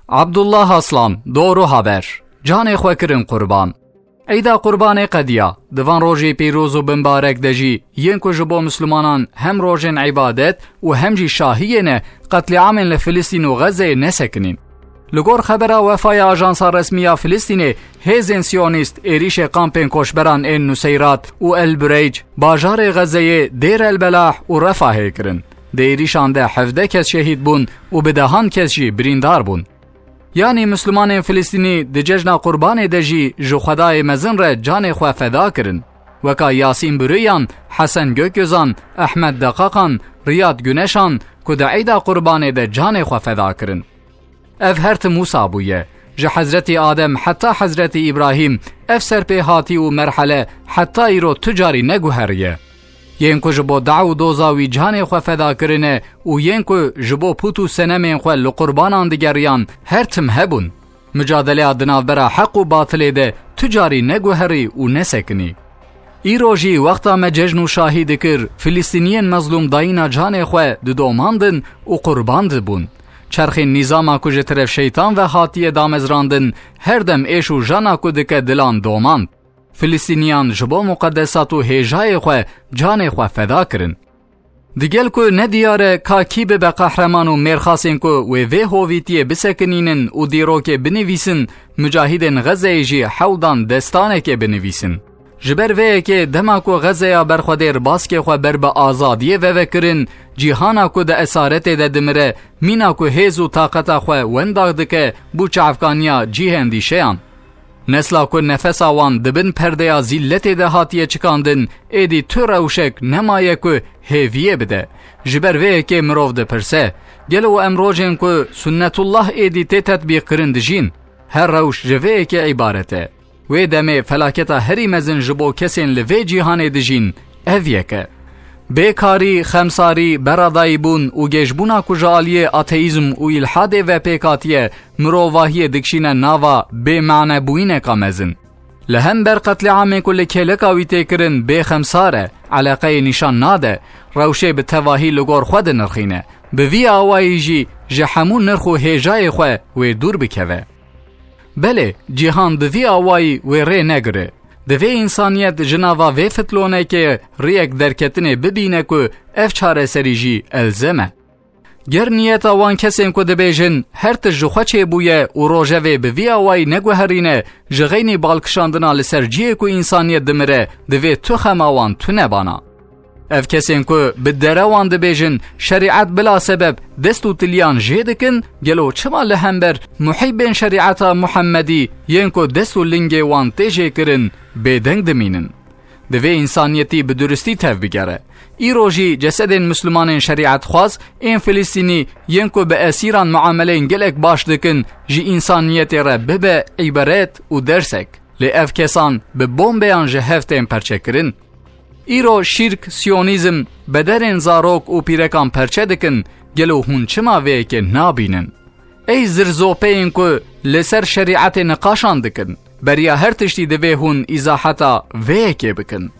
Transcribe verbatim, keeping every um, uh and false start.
Abdullah Aslan, Doğru Haber. Canê xwe kirin qurban. Eyda Qurbanê qediya. Di van rojê pîroz û bimbarek de jî yên ku ji bo Mislimanan hem rojên îbadet û hem jî şahiyê ne, qetlîamên li Filistîn û Xezeyê nesekinîn. Li gor xebera Wefayê ajansa resmî ya Filistînê, hêzên Siyonîst êrîşê kampên koçberan ên Nuseyrat û El Bureyc, bajarê Xezeyê, Dêr El Belah û Refahê kirin. Di êrîşan de hevdeh kes şehîd bûn û bi dehan kes jî birîndar bûn. Yanî Mislimanên Filistînî di cejna Qurbanê de jî ji Xwedayê mezin re canê xwe feda kirin. Weka Yasîn Buruyan, Hesen Gökyozan, Ehmed Deqaqan, Riyad Güneşan ku di Eyda Qurbanê de canê xwe feda kirin. Ev her tim wisa bûye. Ji Hezretî Adem heta Hezretî Îbrahîm ev serpêhatî û merhele heta îro tu carî neguheriye. Yên ku ji bo daw û doza wî canê xwe feda kirine û yên ku ji bo pût û senemên xwe li qurbanan digeriyan her tim hebûn. Micadeleya di navbera heq û batilê de tu carî neguherî û nesekinî. Îro jî wexta me cejn û şahî dikir, Filistîniyên mezlûm dayîna canê xwe didomandin û qurban dibûn. Çerxên nîzama ku ji teref şeytan ve hatiye damezrandin, her dem êş û jana ku dike dilan domand. Filistîniyan ji bo muqedesat û hêjayê xwe canê xwe feda kirin. Digel ku ne diyar e ka kî bibe qehreman û mêrxasên ku wê vê hovîtiyê bisekinînin û dîrokê binivîsin, mucahidên Xezeyê jî hewl dan destanekê binivîsin. Ji ber vê yekê dema ku Xezeya berxwedêr baskê xwe ber bi azadiyê veve kirin, cîhana ku di esaretê de dimire, mîna ku hêz û taqeta xwe wenda dike, bû çavkaniya cihê endîşeyan. Nesla ku nefesa wan di bin perdeya zîlletê de hatiye çikandin, êdî tu rewşek nemaye ku hêviyê bide. Ji ber vê yekê mirov dipirse, gelo em rojên ku Sunnetullah êdî tê tetbîqkirin dijîn? Her rewş ji vê yekê îbaret e. Wê demê felaketa herî mezin ji bo kesên li vê cîhanê dijîn, ev yek e. Bêkarî, xemsarî, beradayîbûn û gêjbûna ku ji aliyê ateîzm û îlhadê ve pêk hatiye, mirovahiyê dikişîne nava bêmanebûyîneka mezin. Li hember qetlîamê ku li kêleka wî tê kirin bêxemsar e, eleqeyê nîşan nade, rewşê bi tevahî li gor xwe dinirxîne. Bi vî awayî jî ji hemû nirx û hêjayê xwe wê dûr bikeve. Belê, cîhan bi vî awayî wê rê negire. Divê însaniyet ji nava vê fitlonekê riyek derketinê bibîne ku ev çareserî jî elzem e. Ger niyeta wan kesên ku dibêjin her tişt ji xwe çêbûye û rojevê bi vî awayî neguherîne, ji xeynî balkişandina li ser cihê ku însaniyet dimire, divê tu xema wan tune bana. Ev kesên ku bi derewan dibêjin şerîet bila sebeb dest û tiliyan jê dikin, gelo çima li hember muhîbên şerîeta Muhemmedî yên ku dest û lingê wan tê jê kirin bêdeng dimînin? Divê însaniyetî bi duristî tev bigere. Îro jî cesedên Mislimanên şerîetxwaz ên Filistînî yên ku bi esîran muameleyên gelek baş dikin, ji însaniyetê re bibe îbret û dersek. Lê ev kesan bi bombeyan ji hev tên perçekirin. Îro şîrk, siyonîzm, bederên zarok û pîrekan perçe dikin, gelo hûn çima vê yekê nabînin? Ey zirzopeyên ku li ser şerîetê niqaşan dikin, beriya her tiştî divê hûn îzaheta vê yekê bikin.